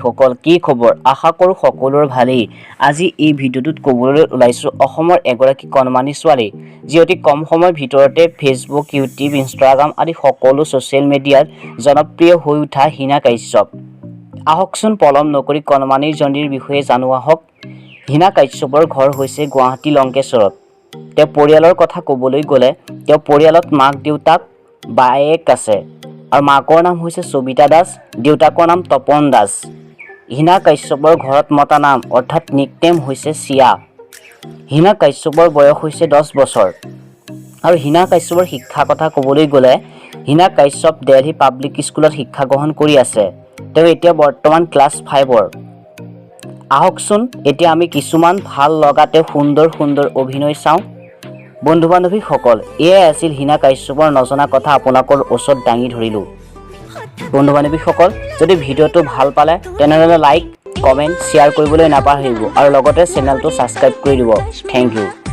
বান্ধৱীসকল, কি খবৰ? আশা কৰোঁ সকলোৰে ভালেই। আজি এই ভিডিঅ'টোত ক'বলৈ ওলাইছোঁ অসমৰ এগৰাকী কণমানি ছোৱালী, যি অতি কম সময়ৰ ভিতৰতে ফেচবুক, ইউটিউব, ইনষ্টাগ্ৰাম আদি সকলো ছ'চিয়েল মিডিয়াত জনপ্ৰিয় হৈ উঠা হিনা কাশ্যপ। আহকচোন, পলম নকৰি কণমানিজনীৰ বিষয়ে জানো আহক। হিনা কাশ্যপৰ ঘৰ হৈছে গুৱাহাটী লংকেশ্বৰত। তেওঁ পৰিয়ালৰ কথা ক'বলৈ গ'লে তেওঁ পৰিয়ালত মাক, দেউতাক, বায়েক আছে আৰু মাকৰ নাম হৈছে সবিতা দাস, দেউতাকৰ নাম তপন দাস। হিনা কাশ্যপৰ ঘৰত মতা নাম অৰ্থাৎ নিকনেম হৈছে চিয়া। হিনা কাশ্যপৰ বয়স হৈছে 10 বছৰ আৰু হিনা কাশ্যপৰ শিক্ষা কথা ক'বলৈ গ'লে হিনা কাশ্যপ দেলহি পাব্লিক স্কুলত শিক্ষা গ্ৰহণ কৰি আছে। তেওঁ এতিয়া বৰ্তমান ক্লাছ 5ৰ। আহকচোন, এতিয়া আমি কিছুমান ভাল লগা তেওঁ সুন্দৰ সুন্দৰ অভিনয় চাওঁ। বন্ধু বান্ধৱীসকল, এয়াই আছিল হিনা কাশ্যপৰ নজনা কথা আপোনালোকৰ ওচৰত দাঙি ধৰিলোঁ। বন্ধু বান্ধৱীসকল, যদি ভিডিঅ'টো ভাল পালে তেনেহ'লে লাইক, কমেণ্ট, শ্বেয়াৰ কৰিবলৈ নাপাহৰিব আৰু লগতে চেনেলটো ছাবস্ক্ৰাইব কৰি দিব। Thank U.